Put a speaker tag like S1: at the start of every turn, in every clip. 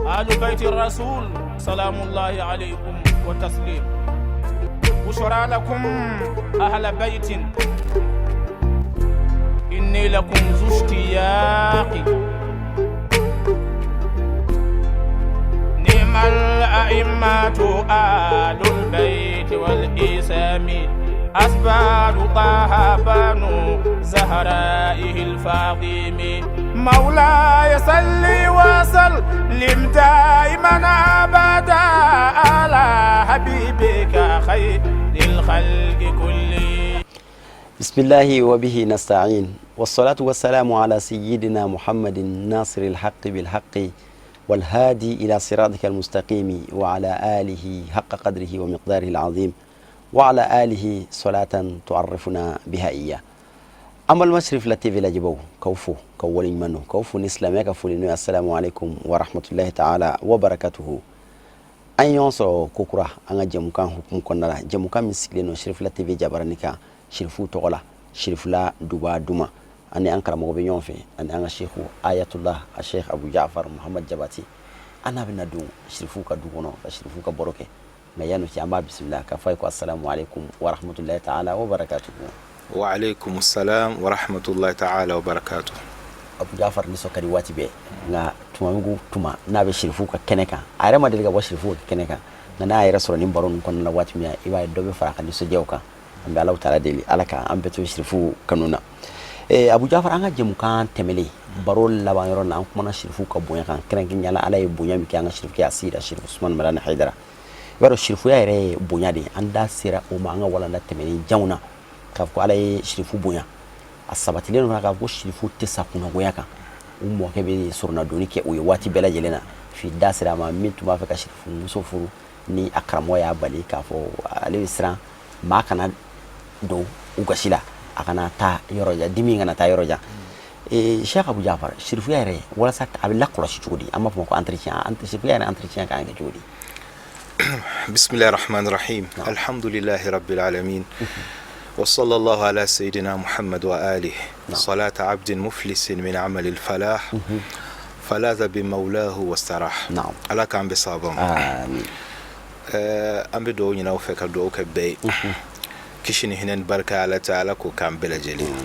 S1: أهل بيت الرسول سلام الله عليكم وتسليم بشرى لكم أهل بيت إني لكم ذو اشتياق نعم الأئمة آل البيت والإسام أسبال طه بنو زهرائه الفاطم مولاي صلي وسلم دائما أبدا على حبيبك خير الخلق كلهم
S2: بسم الله وبه نستعين والصلاة والسلام على سيدنا محمد ناصر الحق بالحق والهادي إلى صراطك المستقيم وعلى آله حق قدره ومقداره العظيم وعلى آله صلاة تعرفنا بها إياه. An balima Sirifila TV lajɛbaw, k'aw fo k'aw waleɲuman dɔn, k'aw fo ni silamɛya ka foli n'o ye assalamu alaikum wa rahmatullahi ta'ala wa barakatuhu. An ye ɲɔgɔn sɔrɔ kokura an ka jɛmukan hukumu kɔnɔna la, jɛmukan min sigilen don Sirifila TV jabarani kan sirifuw tɔgɔ la, Sirifila Duba Duma. Ani an karamɔgɔ bɛ ɲɔgɔn fɛ, ani an ka seku Ayatullah a Sheikh Abu Jafar Muhammad Jabati. An n'a bɛna don sirifuw ka du kɔnɔ ka sirifuw ka baro kɛ. Nka yanni cɛ, an b'a bisimila k'a fɔ a ye ko assalamu alaikum wa rahmatullahi ta'ala wa barakatuhu.
S3: Wa alaikum salam wa rahmatullahi ta'ala wa barakatuh.
S2: Abu Jafar nisɔn ka di waati bɛɛ, nka tuma min ko tuma n'a bɛ sirifuw ka kɛnɛ kan, a yɛrɛ ma deli ka bɔ sirifuw ka kɛnɛ kan, nka n'a yɛrɛ sɔrɔ nin baro ninnu kɔnɔna la waati min na, i b'a ye dɔ bɛ fara a ka nisɔndiyaw kan. An bɛ Alahu taala deli, Ala ka an bɛɛ to sirifuw kanu na. Abu Jafar, an ka jɛmukan tɛmɛlen baro laban yɔrɔ la, an kumana sirifuw ka bonya kan, kɛrɛnkɛrɛnnenya la Ala ye bonya min kɛ an ka sirifukɛ a Seyida Sirifu Usumani Madani Hayidara. I b'a dɔn sirifuya yɛrɛ ye bonya de ye. An da sera o ma an ka walanda tɛmɛnen janw na, k'a fɔ ko Ala ye sirifu bonya. A sabatilen don k'a fɔ ko sirifu tɛ sa kunnagoya kan, u mɔkɛ bɛ soronadonni kɛ u ye waati bɛɛ lajɛlen na. F'i da sera a ma, min tun b'a fɛ ka sirifu muso furu ni a karamɔgɔ y'a bali, k'a fɔ ale bɛ siran maa kana don u gasi la, a kana taa yɔrɔ jan, dimi kana taa yɔrɔ jan. Cheikh Abu Jafar, sirifuya yɛrɛ walasa a bɛ lakɔlɔsi cogo di? An b'a fɔ ko entretien, sirifuya yɛrɛ entretien kan ka kɛ cogo di?
S3: بسم الله الرحمن الرحيم الحمد لله رب العالمين وصلى الله على سيدنا محمد وآله صلاة عبد مفلس من عمل الفلاح فلاذ بمولاه واستراح. Ala k'an bɛ sababa ma.
S2: Amin.
S3: An bɛ dugawu ɲini aw fɛ ka dugawu kɛ bɛɛ ye, kisi ni hinɛ ni barika Ala ta Ala k'o k'an bɛɛ lajɛlen.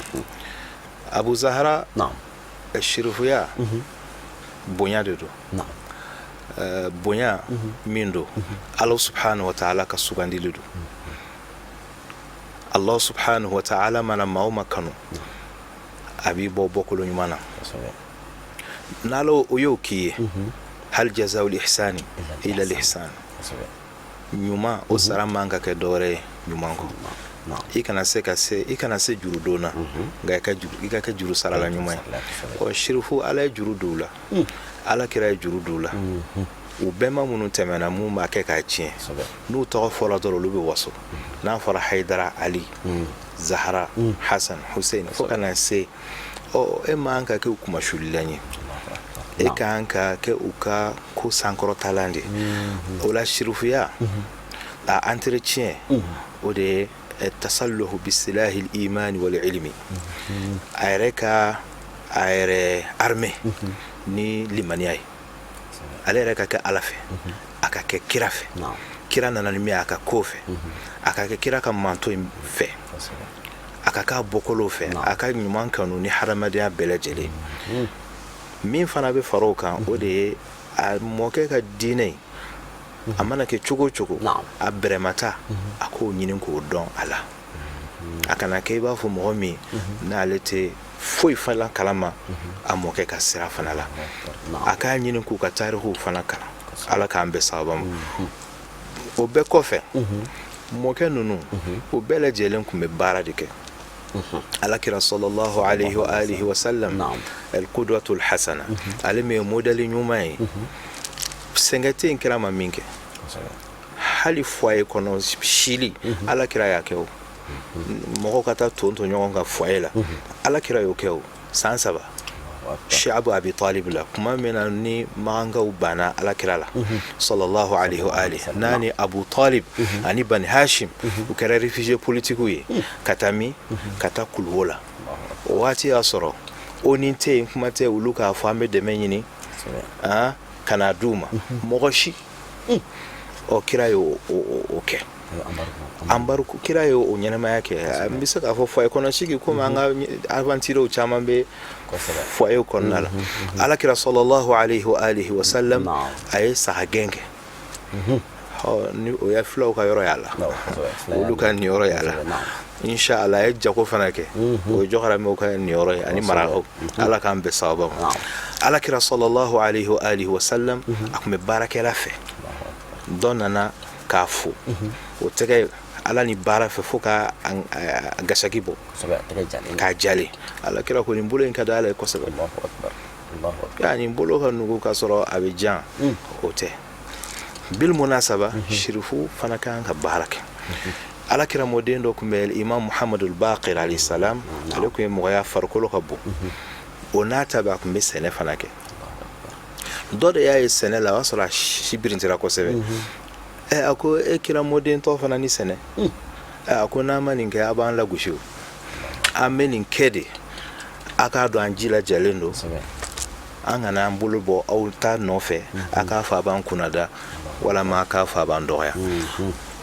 S3: Abu Zahara, sirifuya bonya de don. Bonya min don, Ala subhanahu wa ta'ala ka sugandili don. Allah subhanahu wa ta'ala mana maa o maa kanu, a b'i bɔ bɔkolo ɲuman na. N'Ala o y'o k'i ye, hal jazaul ihsani illa al ihsan, ɲuman o sara man ka kɛ dɔwɛrɛ ye ɲuman kɔ. I kana se ka se, i kana se juru don na, nka i ka juru, i ka kɛ juru sarala ɲuman ye. Ɔ sirifu, Ala ye juru don u la, Ala kira ye juru don u la, u bɛnba minnu tɛmɛna, mun b'a kɛ k'a tiɲɛ, n'u tɔgɔ fɔra dɔrɔn olu bɛ waso. N'a fɔra Hayidara, Ali, Zahara, Hasan, Hussein, fo ka na se ɔ e man ka kɛ u kumasulilan ye, e ka kan ka kɛ u ka ko sankɔrɔtalan de. O la sirifuya a entretien, o de ye tasalluhu bisilahi imani wal ilmi, a yɛrɛ ka a yɛrɛ armé ni limaniya ye, ale yɛrɛ ka kɛ Ala fɛ, a ka kɛ kira fɛ, kira nana ni min ye a ka ko fɛ, a ka kɛ kira ka manto in fɛ, a ka k'a bɔkolow fɛ, a ka ɲuman kanu ni hadamadenya bɛɛ lajɛlen. Min fana bɛ fara o kan, o de ye a mɔkɛ ka diinɛ, a mana kɛ cogo o cogo, a bɛrɛmata, a k'o ɲini k'o dɔn a la. A kana kɛ i b'a fɔ mɔgɔ min n'ale tɛ foyi fana kalama a mɔkɛ ka sira fana la. A k'a ɲini k'u ka tarikuw fana kalan. Ala k'an bɛɛ sababa ma. O bɛɛ kɔfɛ, mɔkɛ ninnu o bɛɛ lajɛlen tun bɛ baara de kɛ. Ala kira sallallahu alaihi wa alihi wa sallam, al-qudwatul hasana, ale min ye modèle ɲuman ye, sɛgɛn tɛ yen kira ma min kɛ. Hali foyer kɔnɔ sili, Ala kira y'a kɛ. O mɔgɔw ka taa ton to ɲɔgɔn kan foyer la, Ala kira y'o kɛ. O san 3 Shi'abu Abi Talib la, kuma min na ni makankaw banna Ala kira la sallallahu alaihi wa alihi, n'a ni Abu Talib ani Bani Hashim, u kɛra réfugié politique ye ka taa min, ka taa kuluwo la. O waati y'a sɔrɔ o ni tɛ yen, kuma tɛ olu k'a fɔ an bɛ dɛmɛ ɲini. Ka n'a d'u ma, mɔgɔ si. Ɔ, kira y'o kɛ embargo, kira ye o ɲɛnamaya kɛ. N bɛ se k'a fɔ foyer kɔnɔ sigi, komi an ka aventuriers caman bɛ foyer kɔnɔna la. Ala kira sallallahu alayhi wa alihi wa sallam, a ye saga gɛn kɛ. Ɔ, ni o ye fulaw ka yɔrɔ y'a la, olu ka niyɔrɔ y'a la, inshallah. A ye jago fana kɛ, o ye jɔkaramɛw ka niyɔrɔ ye ani marakaw. Ala k'an bɛn sababa ma. Ala kira sallallahu alayhi wa alihi wa sallam, a tun bɛ baarakɛla fɛ. Dɔ nana k'a fo, o tɛgɛ ala ni baara fɛ fo ka a gasaki bɔ k'a jalen. Ala kira ko nin bolo in ka di ala ye kosɛbɛ. Ya nin bolo ka nugu ka sɔrɔ a bɛ jan, o tɛ. Bil munasaba, sirifu fana ka kan ka baara kɛ. Ala kira mɔden dɔ tun bɛ, imam Muhamadul Baqir alayhi salam. Ale tun ye mɔgɔya farikolo ka bon, o n'a ta bɛɛ, a tun bɛ sɛnɛ fana kɛ. Dɔ de y'a ye sɛnɛ la, o y'a sɔrɔ a si birintira kosɛbɛ. Ɛ, a ko e kira mɔden tɔ fana ni sɛnɛ? Ɛ, a ko n'an ma nin kɛ, a b'an lagosi. O an bɛ nin kɛ de, a k'a dɔn an jilajalen don, an kana an bolo bɔ aw ta nɔfɛ, a k'a fɔ a b'an kunnada walama a k'a fɔ a b'an dɔgɔya.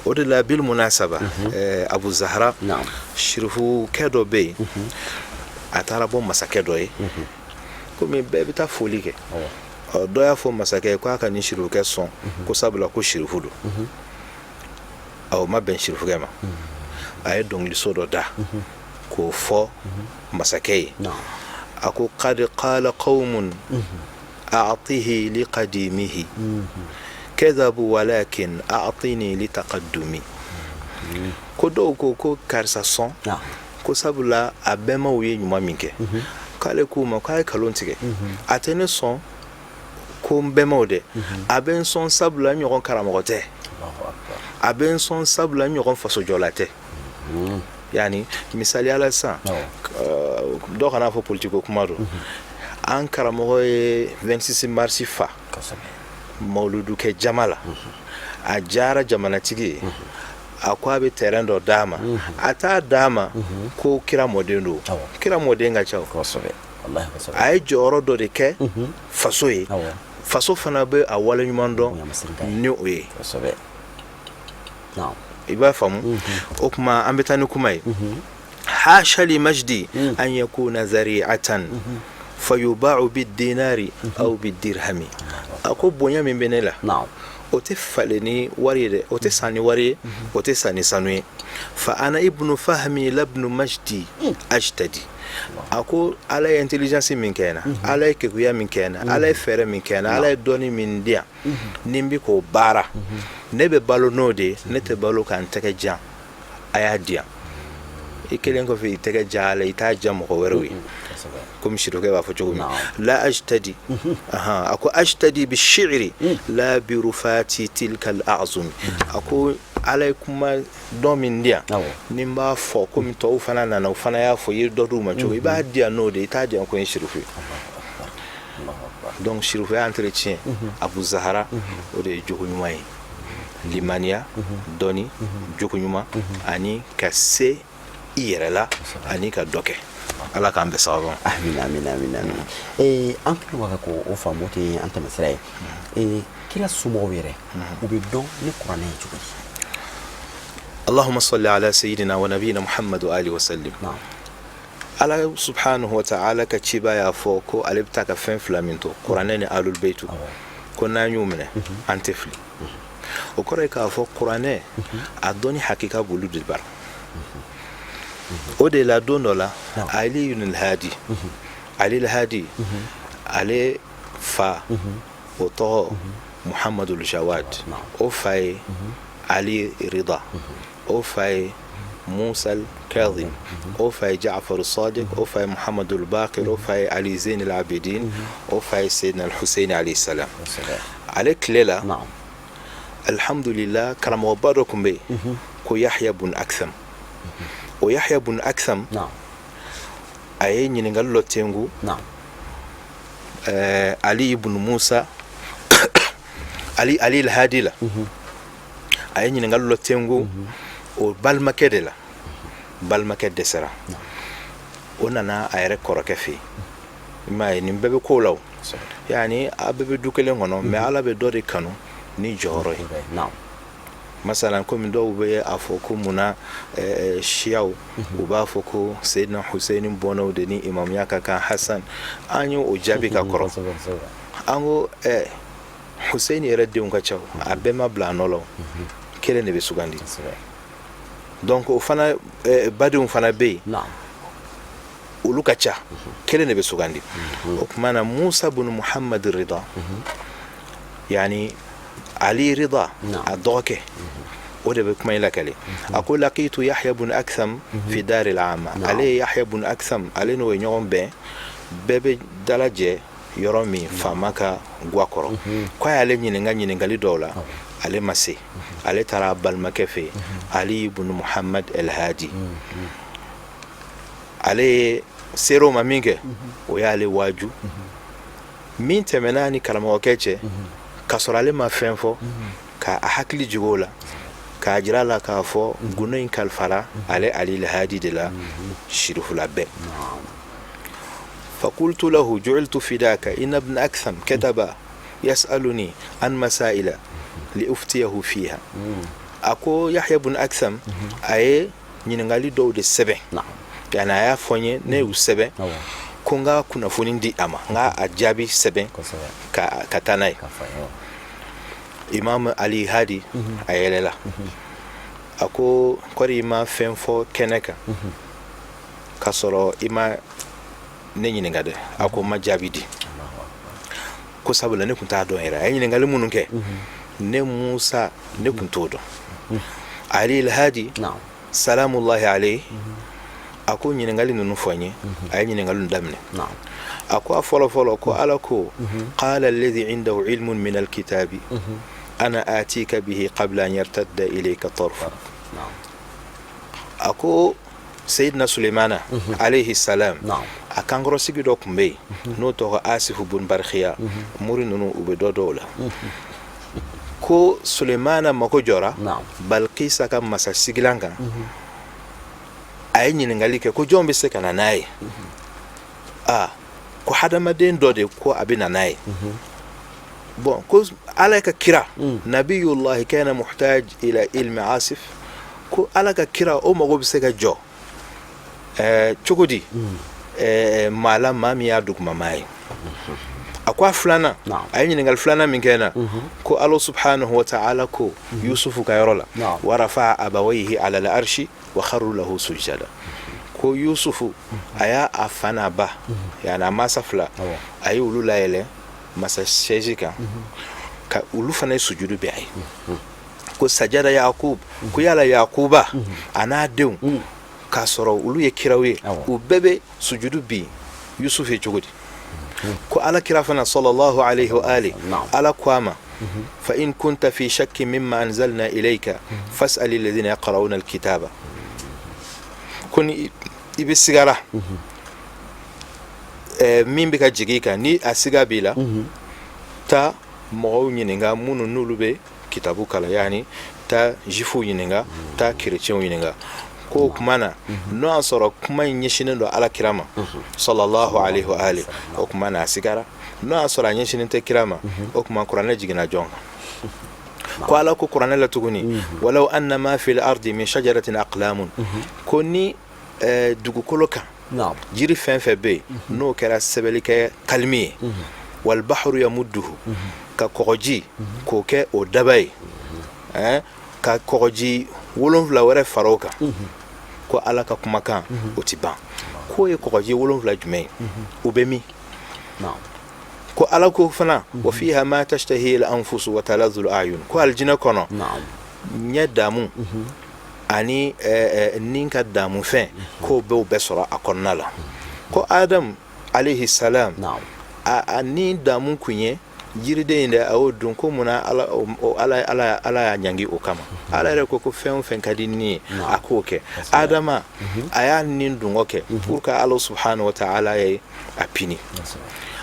S3: O de la, bil munasaba, Abu Zahara, sirifukɛ dɔ bɛ yen, a taara bɔ masakɛ dɔ ye. Komi bɛɛ bɛ taa foli kɛ, ɔ, dɔ y'a fɔ masakɛ ye k'a ka nin sirifukɛ sɔn, ko sabula ko sirifu don. O ma bɛn sirifukɛ ma. A ye dɔnkiliso dɔ da k'o fɔ masakɛ ye. A ko qad qala qawmun a'tihi liqadimihi kadhabu walakin a'tini litaqaddumi. Ko dɔw ko ko karisa sɔn, ko sabula a bɛnbaw ye ɲuman min kɛ. K'ale k'u ma k'a ye kalon tigɛ, a tɛ ne sɔn ko n bɛnbaw dɛ, a bɛ n sɔn sabula n ɲɔgɔn karamɔgɔ tɛ, a bɛ n sɔn sabula n ɲɔgɔn fasojɔla tɛ. Yani misaliya la sisan, dɔ kana fɔ politiko kuma don, an karamɔgɔ ye 26 mars fa mawuludu kɛ jama la, a diyara jamanatigi ye, a ko a bɛ terrain dɔ d'a ma. A t'a d'a ma ko kira mɔden don, kira mɔden ka ca. A ye jɔyɔrɔ dɔ de kɛ faso ye, faso fana bɛ a waleɲuman dɔn ni o ye. I b'a faamu? O tuma an bɛ taa ni kuma ye. Hasha li majdi an yakuna zari'atan fayuba'u bidinari aw bidirhami. A ko bonya min bɛ ne la, o tɛ falen ni wari ye dɛ, o tɛ san ni wari ye, o tɛ san ni sanu ye. Fa ana ibnu fahmi labnu majdi ajtadi. A ko ala ye intelligence min kɛ n na, ala ye kekuya min kɛ n na, ala ye fɛɛrɛ min kɛ n na, ala ye dɔnni min di yan, ni n bɛ k'o baara, ne bɛ balo n'o de ye, ne tɛ balo ka n tɛgɛ jan a y'a di yan. I kelen kɔfɛ, i tɛgɛ ja a la, i t'a ja mɔgɔ wɛrɛw ye, komi sirikɛ b'a fɔ cogo min la ajtadi. A ko ajtadi bi shi'ri la bi rufati tilka al a'zumi. A ko ala ye kuma dɔn min di yan, ni n b'a fɔ, komi tɔw fana nana, u fana y'a fɔ, i ye dɔ d'u ma cogo, i b'a di yan n'o de ye, i t'a di yan ko n ye sirifu ye. Donc sirifuya entretien, Abu Zahara, o de ye jogo ɲuman ye, limaniya, dɔnni, jogo ɲuman, ani ka se i yɛrɛ la, ani ka dɔ kɛ. Ala k'an bɛɛ sababu ma.
S2: Amin, amin, amin, amin. An kɛlen ka ko o faamu tɛ an tɛmɛsira ye. Kira somɔgɔw yɛrɛ, u bɛ dɔn ni kuranɛ ye cogo di?
S3: Allahumma salli ala sayyidina wa nabiyina Muhammad wa alihi wa sallim. Ala subhanahu wa ta'ala ka ciba y'a fɔ ko ale bɛ taa ka fɛn fila min to, kuranɛ ni alul beitu, ko n'an y'u minɛ, an tɛ fili. O kɔrɔ ye k'a fɔ kuranɛ a dɔnni hakika b'olu de bara. O de la, don dɔ la, Ali ibn al-Hadi, Ali al-Hadi, ale fa o tɔgɔ Muhammadul Jawad, o fa ye Ali Rida, o fa ye Musa al-Kadhim, o fa ye Ja'far al-Sadiq, o fa ye Muhammadul Baqir, o fa ye Ali Zain al-Abidin, o fa ye Sayyidina al-Hussein alayhi salam. Ale tile la, alhamdulillah, karamɔgɔba dɔ tun bɛ yen ko Yahya bun Aktham. O Yahya bun Aktham, a ye ɲininkali dɔ tengu Ali ibn Musa, Ali al-Hadi la. A ye ɲininkali dɔ tengu o balimakɛ de la. Balimakɛ dɛsɛra, o nana a yɛrɛ kɔrɔkɛ fɛ yen. I m'a ye, nin bɛɛ bɛ ko la. O Yani a bɛɛ bɛ du kelen kɔnɔ, mais Ala bɛ dɔ de kanu ni jɔyɔrɔ ye. Masalan, komi dɔw bɛ a fɔ ko munna siyaw u b'a fɔ ko Seyidina Huseyini bɔnnaw de ni imamuya ka kan Hasan, an ye o jaabi ka kɔrɔ. An ko Huseyini yɛrɛ denw ka ca, a bɛɛ ma bila a nɔ la, kelen de bɛ sugandi. Donc o fana badenw fana bɛ yen, olu ka ca, kelen de bɛ sugandi. O tuma na Musa bunu Muhammad Rida, yani Ali Rida a dɔgɔkɛ, o de bɛ kuma in lakale. A ko laqitu Yahya bun Aktham fi dar al-amma. Ale ye Yahya bun Aktham, ale n'o ye ɲɔgɔn bɛn, bɛɛ bɛ dalajɛ yɔrɔ min, faama ka gwa kɔrɔ. K'a y'ale ɲininka ɲininkali dɔw la, ale ma se, ale taara a balimakɛ fɛ yen, Ali bun Muhammad El Hadi. Ale ye ser'o ma min kɛ, o y'ale waaju min tɛmɛna ni karamɔgɔkɛ cɛ, k'a sɔrɔ ale ma fɛn fɔ, k'a hakili jigin o la, k'a jira a la k'a fɔ gundo in kalifara ale Ali Hadi de la, sirifula bɛɛ. Fakultu lahu ju'iltu fidaka inna ibn Aktham kataba yas'aluni an masaila li uftiyahu fiha. A ko Yahya ibn Aktham a ye ɲininkali dɔw de sɛbɛn, yani a y'a fɔ n ye, ne y'u sɛbɛn ko n ka kunnafoni di a ma, n ka a jaabi sɛbɛn ka taa n'a ye. Imam Ali Hadi a yɛlɛla, a ko kɔri i ma fɛn fɔ kɛnɛ kan k'a sɔrɔ i ma ne ɲininka dɛ? A ko n ma jaabi di ko sabula ne tun t'a dɔn yɛrɛ. A ye ɲininkali minnu kɛ, ne Musa, ne tun t'o dɔn. Ali Alhadi salamullahi alayhi a ko ɲininkali ninnu fɔ n ye. A ye ɲininkali daminɛ. A ko a fɔlɔ fɔlɔ, ko Ala ko qala alladhi indahu ilmun min alkitabi ana atika bihi qabla an yartadda ilayka tarfuk. A ko Seyidina Sulemana alayhi salam, a kankɔrɔsigi dɔ tun bɛ yen n'o tɔgɔ Asifu bun Barkiya. Mori ninnu, u bɛ dɔ dɔw la. Ko Sulemana mako jɔra Balkisa ka masasigilan kan, a ye ɲininkali kɛ ko jɔn bɛ se ka na n'a ye? Aa, ko hadamaden dɔ de ko a bɛ na n'a ye. Bon, ko Ala ka kira nabiyullahi kana muhtaj ila ilmi Asif, ko Ala ka kira o mago bɛ se ka jɔ cogo di maa la, maa min y'a dugumamaa ye? A ko a filanan, a ye ɲininkali filanan min kɛ n na, ko Ala subhanahu wa ta'ala ko Yusufu ka yɔrɔ la wa rafa abawayhi ala al-arshi wa kharru lahu sujada, ko Yusufu a y'a a fa n'a ba, yani a masa fila, a ye olu layɛlɛ masa chaise kan, ka olu fana ye sujudu bin a ye. Ko sajada Yakub, ko yala Yakuba a n'a denw, k'a sɔrɔ olu ye kiraw ye, u bɛɛ bɛ sujudu bin Yusuf ye cogo di? Ko Ala kira fana sallallahu alayhi wa ali, Ala ko a ma fa in kunta fi shakki mimma anzalna ilayka fas'al alladhina yaqra'una alkitaba, ko ni i bɛ sigara min bɛ ka jigin i kan, ni a siga b'i la, taa mɔgɔw ɲininka minnu n'olu bɛ kitabu kalan, yani taa juifuw ɲininka, taa kerecɛnw ɲininka. Ko o tuma na, n'o y'a sɔrɔ kuma in ɲɛsinnen don Ala kira ma sallallahu alaihi wa ali, o tuma na a sigara. N'o y'a sɔrɔ a ɲɛsinnen tɛ kira ma, o tuma kuranɛ jiginna jɔn kan? Ko Ala ko kuranɛ la tuguni walaw anna ma fil ardi min shajaratin aqlamun, ko ni dugukolo kan jiri fɛn fɛn bɛ yen, n'o kɛra sɛbɛnnikɛ kalimi ye, wal bahru yamudduhu, ka kɔgɔji k'o kɛ o daba ye, ka kɔgɔji 7 wɛrɛ fara o kan, ko Ala ka kumakan o ti ban. K'o ye kɔgɔji 7 jumɛn ye, o bɛ min? Ko Ala ko fana wa fiha ma tashtahi al anfusu wa taladhu al a'yun, ko alijinɛ kɔnɔ ɲɛ damu ani ni ka damu fɛn, k'o bɛɛ bɛ sɔrɔ a kɔnɔna la. Ko Adamu alayhi salam a ni damu kun ye jiriden in dɛ, a y'o dun. Ko munna Ala Ala Ala Ala y'a ɲangi o kama? Ala yɛrɛ ko ko fɛn o fɛn ka di ni ye, a k'o kɛ. Adama a y'a ni dungɔ kɛ pour que Ala subhanahu wa ta'ala ye a pini.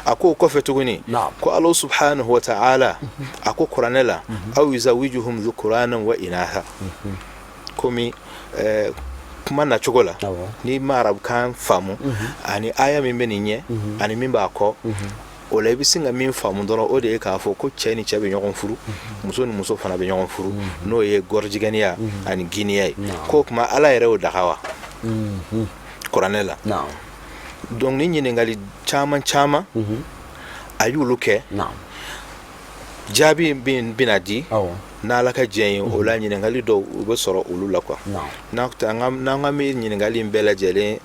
S3: A ko o kɔfɛ tuguni ko Ala subhanahu wa ta'ala a ko kuranɛ la aw yuzawijuhum dhukuranan wa inatha. Komi kuma nacogo la, n'i ma arabukan faamu, ani aya min bɛ nin ɲɛ ani min b'a kɔ. O la, i bɛ sin ka min faamu dɔrɔn, o de ye k'a fɔ ko cɛ ni cɛ bɛ ɲɔgɔn furu, muso ni muso fana bɛ ɲɔgɔn furu, n'o ye gɔrɔjigɛniya ani giniya ye. K'o tuma Ala yɛrɛ y'o daga wa kuranɛ la? Donc ni ɲininkali caman caman a y'olu kɛ, jaabi min bɛna di n'Ala ka diɲɛ ye, o la ɲininkali dɔw u bɛ sɔrɔ olu la quoi. N'an ka bɛ ɲininkali in bɛɛ lajɛlen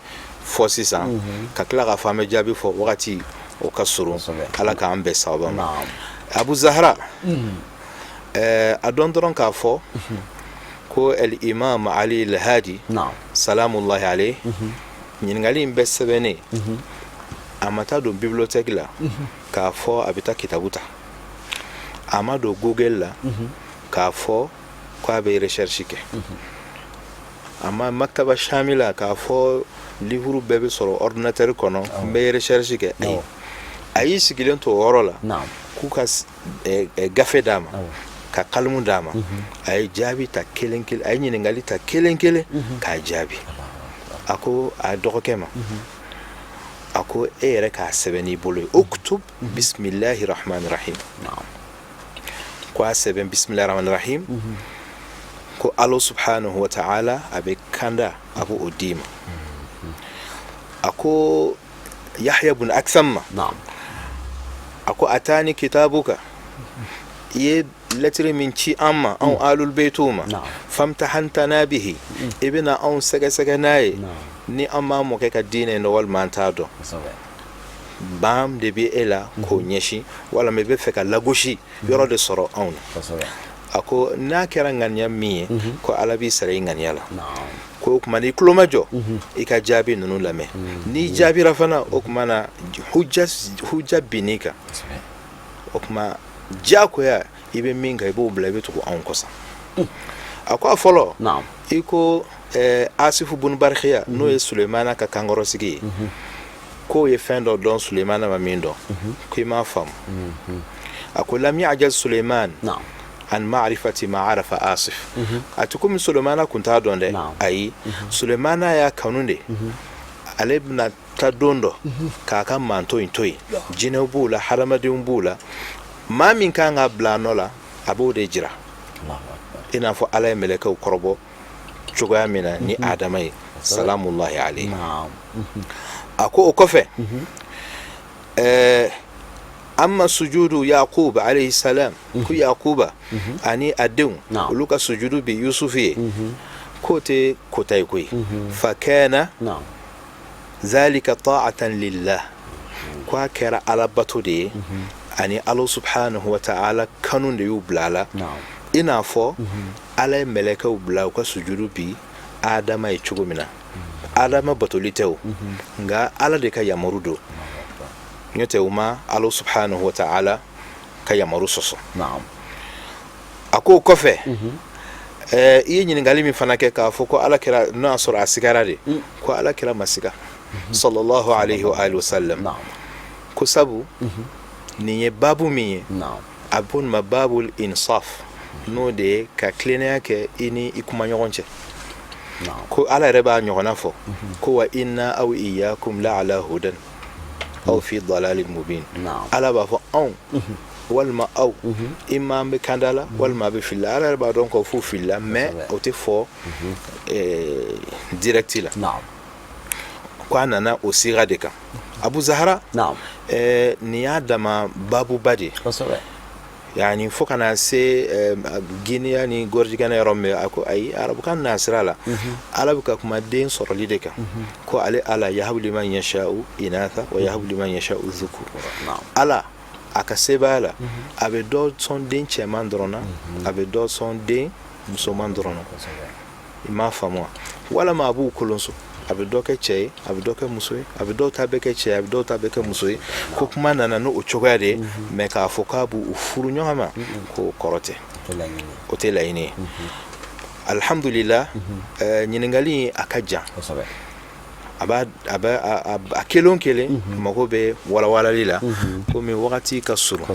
S3: fɔ sisan ka tila k'a fɔ an bɛ jaabi fɔ, wagati o ka surun. Ala k'an bɛn sababa ma. Abu Zahara, a dɔn dɔrɔn k'a fɔ ko el imam Ali el Hadi salamullahi alayhi, ɲininkali in bɛɛ sɛbɛnnen, a ma taa don bibliothèque la k'a fɔ a bɛ taa kitabu ta, a ma don Google la k'a fɔ k'a bɛ recherche kɛ, a ma maktaba shamila k'a fɔ livre bɛɛ bɛ sɔrɔ ordinateur kɔnɔ, n bɛ recherche kɛ. Ayi, a y'i sigilen to o yɔrɔ la k'u ka gafe d'a ma, ka kalimu d'a ma, a ye jaabi ta kelen kelen, a ye ɲininkali ta kelen kelen k'a jaabi. A ko a dɔgɔkɛ ma, a ko e yɛrɛ k'a sɛbɛn n'i bolo ye, uktub bisimilahi rahmani rahim. Ko a sɛbɛn bisimilahi rahmani rahim, ko Ala subhanahu wa ta'ala a bɛ kanda, a b'o d'i ma. A ko Yahya bun Aksam ma, a ko atani kitabuka, i ye lɛtiri min ci an ma, anw alul beyitiw ma, famtahantana bihi, i bɛna anw sɛgɛsɛgɛ n'a ye ni an b'an mɔkɛ ka diinɛ dɔn walima an t'a dɔn. Ban de bɛ e la k'o ɲɛsin, walima i bɛ fɛ ka lagosi yɔrɔ de sɔrɔ anw na. A ko n'a kɛra ŋaniya min ye, ko Ala b'i sara i ŋaniya la. Ko o tuma n'i tulo majɔ, i ka jaabi ninnu lamɛn. N'i jaabira fana, o tuma na hujja binn'i kan. O tuma diyagoya i bɛ min kan, i b'o bila, i bɛ tugu anw kɔ sa. A ko a fɔlɔ, i ko Asifu bun Barikiya, n'o ye Sulemana ka kankɔrɔsigi ye, k'o ye fɛn dɔ dɔn Sulemana ma min dɔn, ko i m'a faamu. A ko lam yajaz Suleiman an ma'rifati ma arafa Asif. A tɛ komi Sulemana kun t'a dɔn dɛ, ayi, Sulemana y'a kanu de, ale bɛna taa don dɔ k'a ka manto in to yen, jinɛw b'o la, hadamadenw b'o la, maa min kan ka bila a nɔ la, a b'o de jira, i n'a fɔ Ala ye mɛlɛkɛw kɔrɔbɔ cogoya min na ni Adama ye salamullahi alayhi. A ko o kɔfɛ, amma sujudu Yaqub alayhi salam, ko Yakuba ani a denw, olu ka sujudu bi Yusufu ye, k'o tɛ kota ye koyi, fa kana zalika ta'atan lillah, ko a kɛra Ala bato de ye, ani Ala subhanahu wa ta'ala kanu de y'u bila a la, i n'a fɔ Ala ye mɛlɛkɛw bila u ka sujudu bi Adama ye cogo min na. Adama batoli tɛ o, nka Ala de ka yamaru don, n'o tɛ u ma Ala subhanahu wa ta'ala ka yamaru sɔsɔ. A ko o kɔfɛ, i ye ɲininkali min fana kɛ k'a fɔ ko Ala kira, n'o y'a sɔrɔ a sigara de, ko Ala kira ma siga sallallahu alayhi wa alihi wa sallam, ko sabu nin ye babu min ye, a bɛ fɔ nin ma babul insaf, n'o de ye ka tilennenya kɛ i ni i kumaɲɔgɔn cɛ. Ko Ala yɛrɛ b'a ɲɔgɔnna fɔ ko wa inna aw iyyakum la ala hudan aw fi dalalin mubin. Ala b'a fɔ anw walima aw, i ma an bɛ kanda la walima a bɛ fili la. Ala yɛrɛ b'a dɔn ko f'u filila, mais o tɛ fɔ direct la. Ko a nana o siga de kan. Abu Zahara, nin y'a dama babuba de ye, yani fo ka na se giniya ni gɔrɔjigɛnɛ yɔrɔ min. A ko ayi, arabukan nasira la, Ala bɛ ka kuma den sɔrɔli de kan, ko ale Ala yahabu liman yasha'u inatha wa yahabu liman yasha'u dhukur. Ala a ka sebaaya la, a bɛ dɔ sɔn den cɛman dɔrɔn na, a bɛ dɔ sɔn den musoman dɔrɔn na. I m'a faamu wa? Walama a b'u kolonso, a bɛ dɔ kɛ cɛ ye, a bɛ dɔ kɛ muso ye, a bɛ dɔw ta bɛ kɛ cɛ ye, a bɛ dɔw ta bɛ kɛ muso ye. Ko kuma nana n'o cogoya de ye, mais k'a fɔ k'a b'u furu ɲɔgɔn ma, k'o kɔrɔ tɛ, o tɛ laɲini ye. Alhamdulillah, ɲininkali a ka jan, a b'a a bɛ a kelen o kelen mago bɛ walawalali la, komi wagati ka surun.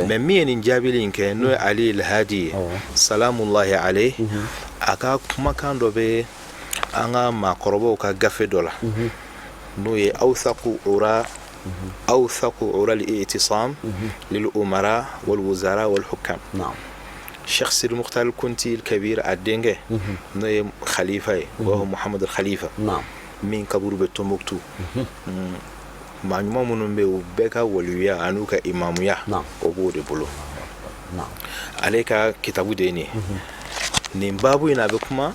S3: Mais min ye nin jaabili in kɛ, n'o ye Ali Alhadi ye salamullahi alayhi, a ka kumakan dɔ bɛ an ka maakɔrɔbaw ka gafe dɔ la, n'o ye awsaku ura. Awthaqu ura al-i'tisam lil umara wal wuzara wal hukam. Cheikh Sidi Mukhtar Kunti Kabir, a denkɛ, n'o ye khalifa ye, u b'a fɔ Muhamad Khalifa, min kaburu bɛ Tombouctou, maa ɲuman minnu bɛ yen, u bɛɛ ka waliyuya an'u ka imamuya, o b'o de bolo. Ale ka kitabu de ye nin ye. Nin baabu in, a bɛ kuma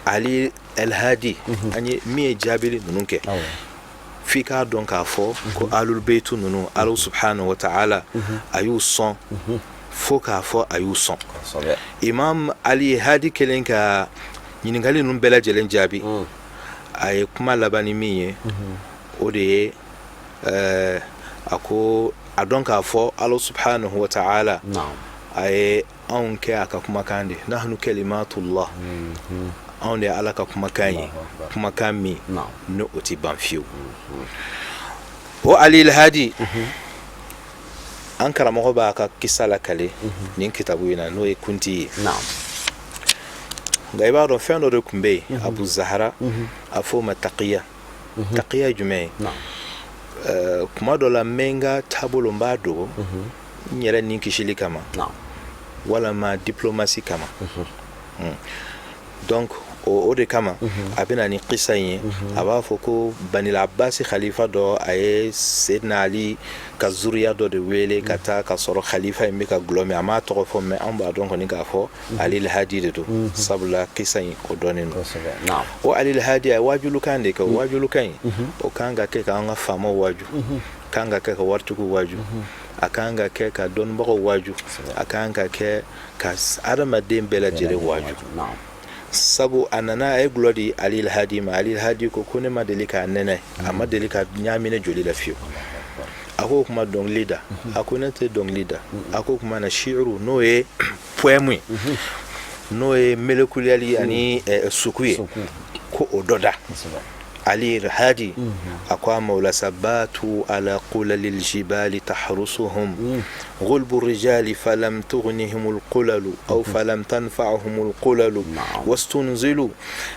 S3: Ali El Hadi an ye min ye jaabili ninnu kɛ. F'i k'a dɔn k'a fɔ ko alul beytu ninnu, Ala subhanahu wa ta'ala a y'u sɔn fo k'a fɔ a y'u sɔn. Imam Ali Hadi kelen ka ɲininkali ninnu bɛɛ lajɛlen jaabi, a ye kuma laban ni min ye, o de ye a ko a dɔn k'a fɔ Ala subhanahu wa ta'ala a ye anw kɛ a ka kumakan de. Nahnu kalimatullah, anw de ye Ala ka kumakan ye, kumakan min ni o tɛ ban fiyewu. O Ali Hadi, an karamɔgɔ b'a ka kisa lakale nin kitabu in na, n'o ye Kunti ye. Nka i b'a dɔn, fɛn dɔ de tun bɛ yen, Abu Zahara, a f'o ma taqiya. Taqiya ye jumɛn ye? Kuma dɔ la, n bɛ n ka taabolo, n b'a dogo n yɛrɛ ni kisili kama walama diplomatie kama. Donc o de kama a bɛ na ni kisa in ye. A b'a fɔ ko Banil Abbasi khalifa dɔ, a ye Seydina Ali ka zuriya dɔ de wele ka taa ka sɔrɔ khalifa in bɛ ka gulɔ min. A m'a tɔgɔ fɔ, mais anw b'a dɔn kɔni k'a fɔ Ali Hadi de don, sabula kisa in, o dɔnnen don. O Ali Hadi, a ye wajulukan de kɛ. O wajulukan in, o kan ka kɛ k'an ka faamaw waju, kan ka kɛ ka waritigiw waju, a kan ka kɛ ka dɔnnibagaw waju, a kan ka kɛ ka adamaden bɛɛ lajɛlen waju. Sabu a nana, a ye gulɔ di Ali Hadi ma. Ali Hadi ko ko ne ma deli k'a nɛnɛ, a ma deli ka ɲaminɛ joli la fiyewu. A ko o kuma, dɔnkili da. A ko ne tɛ dɔnkili da. A ko kuma na, shi'uru, n'o ye poème ye, n'o ye melekuliyali ani suku ye, ko o dɔ da. Ali Hadi a ko a ma o la sa: batu ala qulalil jibali tahrusuhum ghulbu rijali falam tughnihim alqulalu aw falam tanfa'uhum alqulalu wastunzilu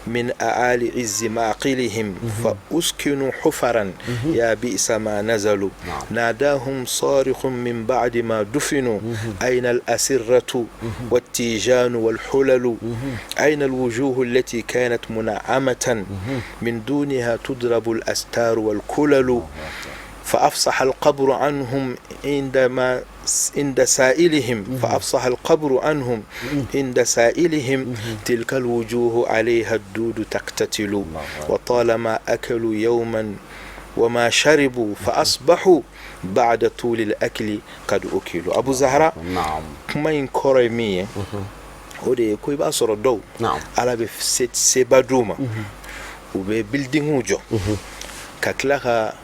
S3: min a'ali izzi ma'qilihim fa uskinu hufaran ya bi'sa ma nazalu nadahum sarikhun min ba'di ma dufinu ayna al-asirratu wat-tijanu wal-hulalu ayna al-wujuhu allati kanat mun'amatan min duniha tudrabu al-astaru wal-kulalu فأفصح القبر عنهم عندما عند سائلهم فأفصح القبر عنهم عند سائلهم تلك الوجوه عليها الدود تقتتل وطالما أكلوا يوما وما شربوا فأصبحوا بعد طول الأكل قد أكلوا. Abu Zahra, kuma in kɔrɔ ye min ye, o de ye ko i b'a sɔrɔ dɔw, Ala bɛ seba d'u ma, u bɛ buildingw jɔ ka tila ka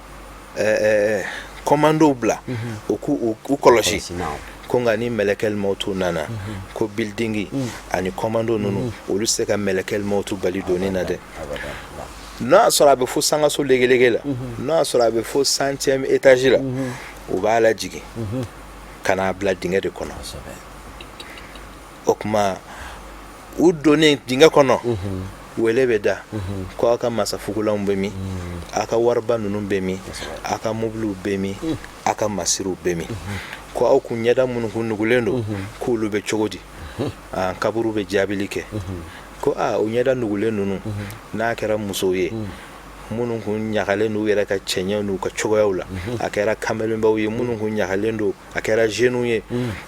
S3: commandow bila u k'u u kɔlɔsi, ko nka ni mɛlɛkɛli mawutu nana, ko building ani commando ninnu, olu tɛ se ka mɛlɛkɛli mawutu bali donni na dɛ. N'a y'a sɔrɔ a bɛ fo sangaso legelege la, n'a y'a sɔrɔ a bɛ fo 100e étage la, u b'a lajigin ka n'a bila dingɛ de kɔnɔ. O tuma, u donnen dingɛ kɔnɔ, wele bɛ da ko aw ka masafugulanw bɛ min? Aw ka wariba ninnu bɛ min? Aw ka mobiliw bɛ min? Aw ka masiriw bɛ min? Ko aw kun ɲɛda minnu kun nugulen don, k'olu bɛ cogo di? Kaburu bɛ jaabili kɛ ko aa, o ɲɛda nugulen ninnu, n'a kɛra musow ye minnu kun ɲagalen n'u yɛrɛ ka cɛɲɛ n'u ka cogoyaw la, a kɛra kamalenbaw ye minnu kun ɲagalen don, a kɛra jeunes ye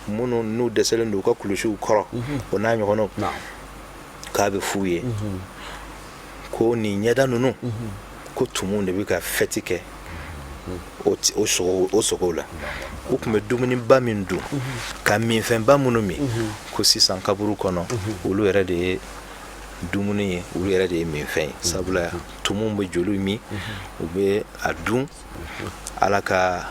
S3: minnu n'u dɛsɛlen don u ka kulusiw kɔrɔ, o n'a ɲɔgɔnnaw, k'a bɛ f'u ye ko nin ɲɛda ninnu, ko tumuw de bɛ ka fɛti kɛ o sogow la. U tun bɛ dumuniba min dun ka minfɛnba minnu min, ko sisan kaburu kɔnɔ, olu yɛrɛ de ye dumuni ye, olu yɛrɛ de ye minfɛn ye, sabula tumuw bɛ joli min, u bɛ a dun. Ala ka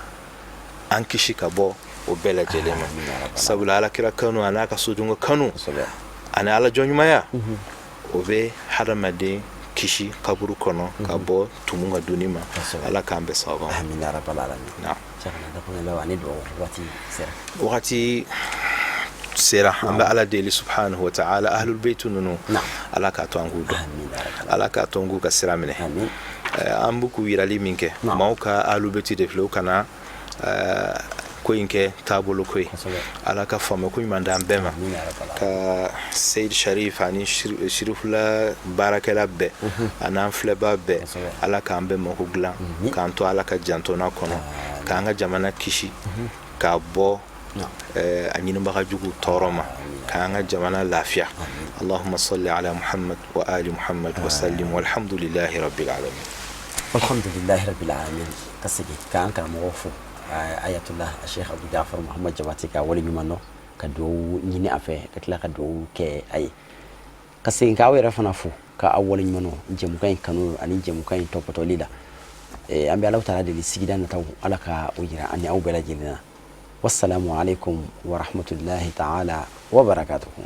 S3: an kisi ka bɔ o bɛɛ lajɛlen ma, sabula Ala kira kanu a n'a ka sodenko kanu ani Ala jɔnɲumanya, o bɛ hadamaden kisi kaburu kɔnɔ ka bɔ tumu ka dunni ma. Ala k'an bɛɛ sababu. Wagati sera, an bɛ Ala deli subhanahu wa ta'ala, ahlul bayt ninnu, Ala k'a to an k'u dɔn, Ala k'a to an k'u ka sira minɛ. An bɛ k'u yirali min kɛ, maaw ka alubeti de filɛ, u kana ko in kɛ taabolo ko ye. Ala ka faamu ko ɲuman d'an bɛɛ ma, ka Seyid Sharif ani Sirifula baarakɛla bɛɛ an'an filɛbaa bɛɛ, Ala k'an bɛɛ mako dilan, k'an to Ala ka jantona kɔnɔ, k'an ka jamana kisi k'a bɔ a ɲinibaga jugu tɔɔrɔ ma, k'an ka jamana lafiya. Allahumma salli ala Muhammad wa ali Muhammad wa sallim, walhamdulillahi rabbil alamin.
S2: Alhamdulillahi rabbil alamin. Ka segin k'an karamɔgɔ fo, Ayatullah Sheikh Abu Jafar Muhammad Jabate, ka wale ɲuman dɔn, ka dugawu ɲini a fɛ, ka tila ka dugawu kɛ a ye, ka segin k'aw yɛrɛ fana fo, ka aw wale ɲuman dɔn jɛmukan in kanu ani jɛmukan in tɔpɔtɔli la. An bɛ Alahu taala deli, sigida nataw, Ala ka o jira ani aw bɛɛ lajɛlen na. Wassalamu alaikum wa rahmatullahi ta'ala wa barakatuhu.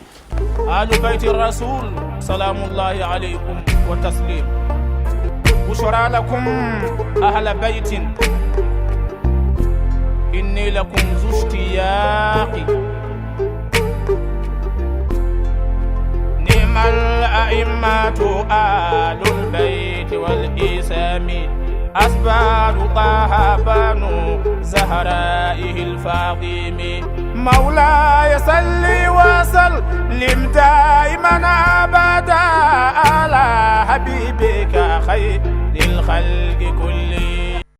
S1: آل بيت الرسول سلام الله عليكم وتسليم. بشرى لكم أهل بيت، إني لكم ذو اشتياق. نعم الأئمة آل البيت والإسام، أسباب طه بنو زهرائه الفاطم. مولاي صل وسلم دائما.